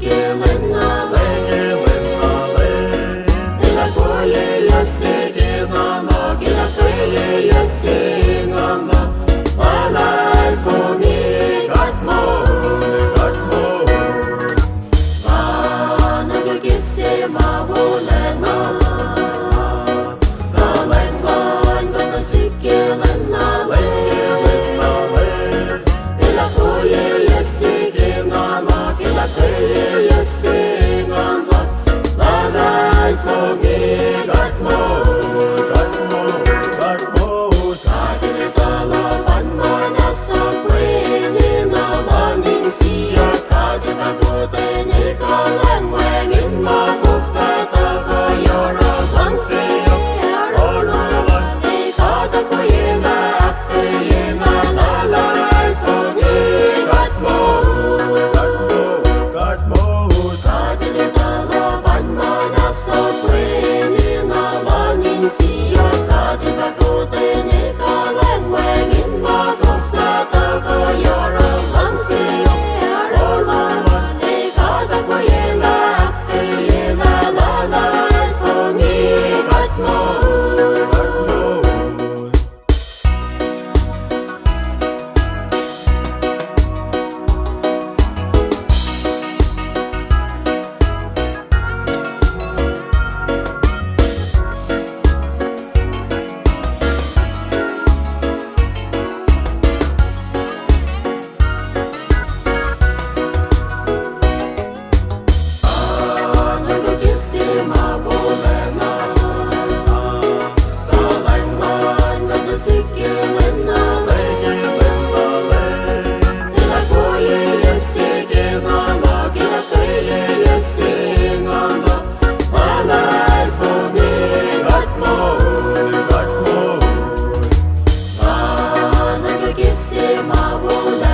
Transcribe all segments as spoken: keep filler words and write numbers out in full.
Lwen na lwen, lwen na lwen, elah koyeyac se ke na luhk, elah koyeyac se nga luhk, ma luhlahlfongi kuht moul, kuht moul. Pa nuhnkuh kihs se ma wolacna, kuhlwacng luhn God nuh sihk ke lwen na lwen, lwen na lwen. Elah koyeyac se ke na luhk, elah koyeyac se nga luhk, ma luhlahlfongi kuht moul, kuht moul, kuht moul. God in etuh luhpan muhnahs luhk, mwe enenuh luhn insiyuck. God in pahkotwen kuhlwacng wacngihn ma koflah tuhkuh yohrohl luhngse, oruh luhn God ahkwoyelah, ahkkweyacna luhlahlfongi kuht moul, kuht moul, kuht moul. God in etuh luhpan muhnahs luhk, mwe enenuh luhn insiyuck. God in pahkotwen kuhlwacng wacngihn ma koflah tuhkuh yohrohl luhngse, oruh luhn God ahkwoyelah, ahkkweyacna luhlahlfongi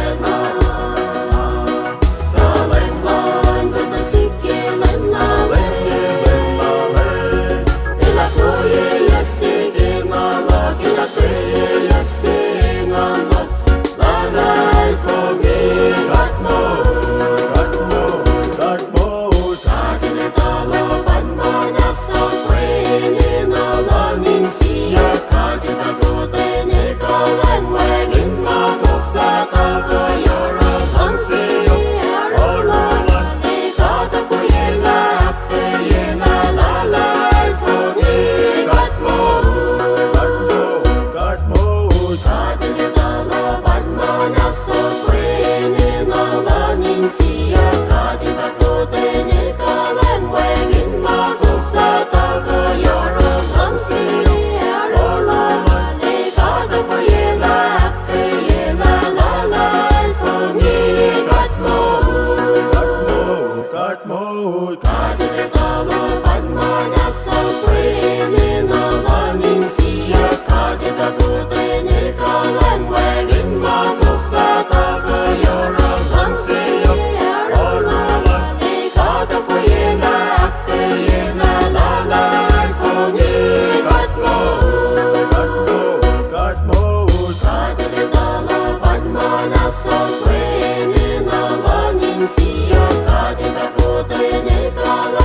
kuht moul.